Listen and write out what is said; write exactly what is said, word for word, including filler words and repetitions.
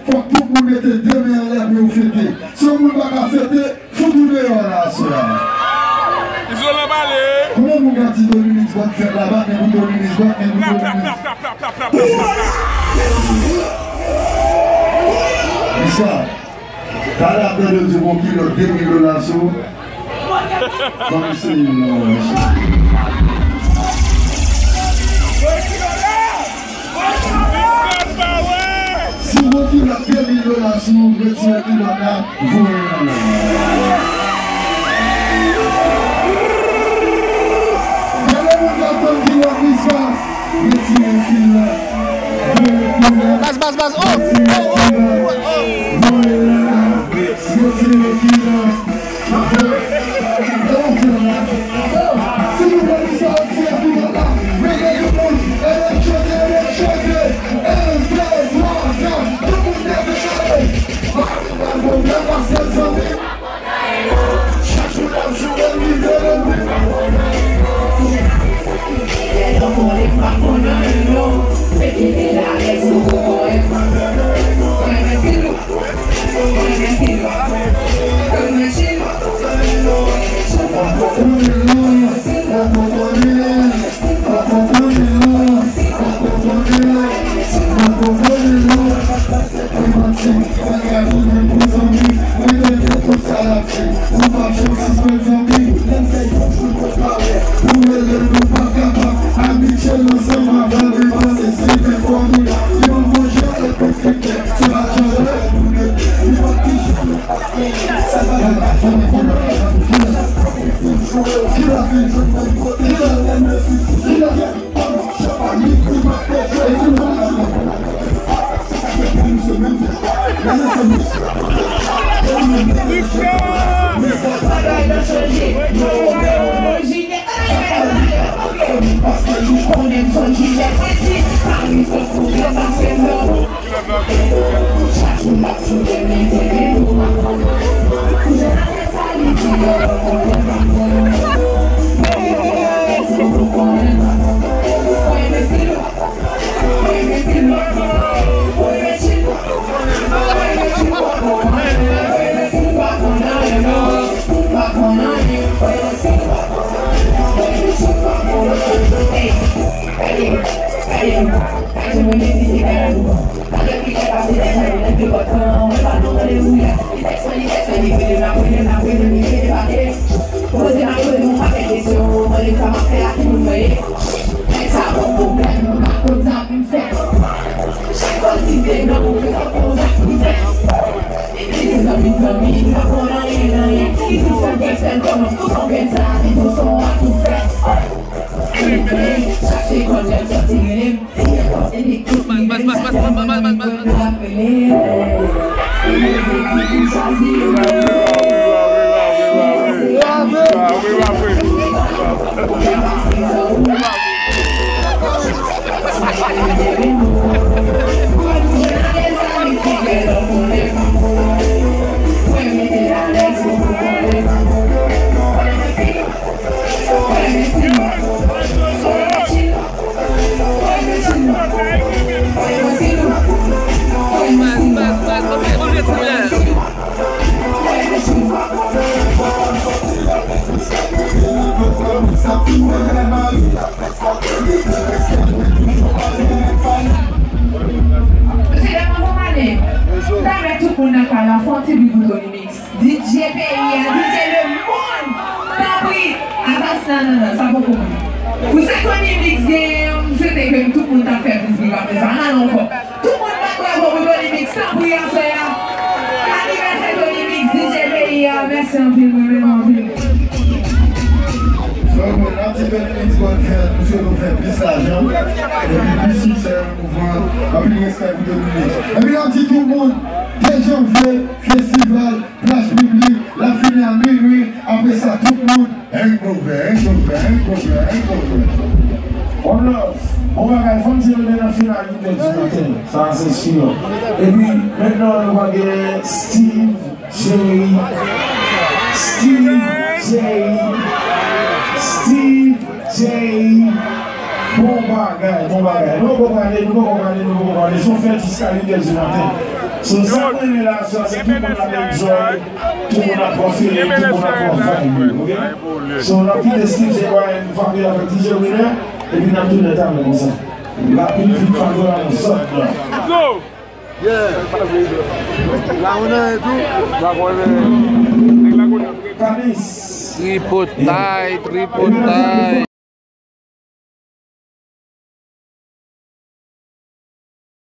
Fòk tout moun mete de men anlè pou yo fete. Si yon moun pa ka fete, fout ou deyò la aswè a. Izolan pale. Konbyen moun ka di Tony Mix bòn fèt la, bat men pou Tony Mix, bat men pou Tony Mix. Miska, talè apre yo di yon kilòt de mil dola sou. Ban m seye non, mesye. Si w gen kilòt de mil dola sou ou, retire kilòt la, voye l anlè. Gade moun k ap tann kilòt Miska, retire kilòt. Voye kilòt. Baz, baz, baz, oh! Retire kilòt. Voye l anlè. Retire kilòt. Mesye dam, anvan m ale, m ta mèt tout moun nan kay la fè yon ti bri pou Tony Mix. D J peyi a, D J lemonn, tanpri, asasen nan, nan, nan, sa poko bon. Pou sa Tony Mix genyen, m swete ke tout moun ta fè plis bri pase sa. Ann ale ankò. Tout moun bat bravo pou Tony Mix, tanpri, aswè a. Anivèsè Tony Mix, D J peyi a, mèsi anpil, mwen renmen nou anpil. Frè mwen, n ap di Tony Mix bòn fèt, pou swete w fè plis lajan, epi plis siksè. Mouvman, anpil respè pou Tony Mix. Epi n ap di tout moun, de janvye, festival, plaj piblik, l ap fini a minui, apre sa, tout moun, hangover, hangover, hangover, hangover. One love, bon bagay, fò m di nou demen nan final uit è di maten, sa se si. Epi, mentnan nou va gen Steve J. Steve J. Steve J. Bon bagay, bon bagay. Nou poko prale, nou poko prale, nou poko prale. Se yon fèt jiska uit è di maten. So, sa mwen renmen la, sa, se tout moun ap enjoy, tout moun ap pran feeling, tout moun ap pran vibe, ok? So, n ap kite Steve J Brian, Fabio avèk D J Winner, epi n ap tounen talè konsa. Lapil fit Fabio la nan zòn nan. Kamis. Tripotay, tripotay.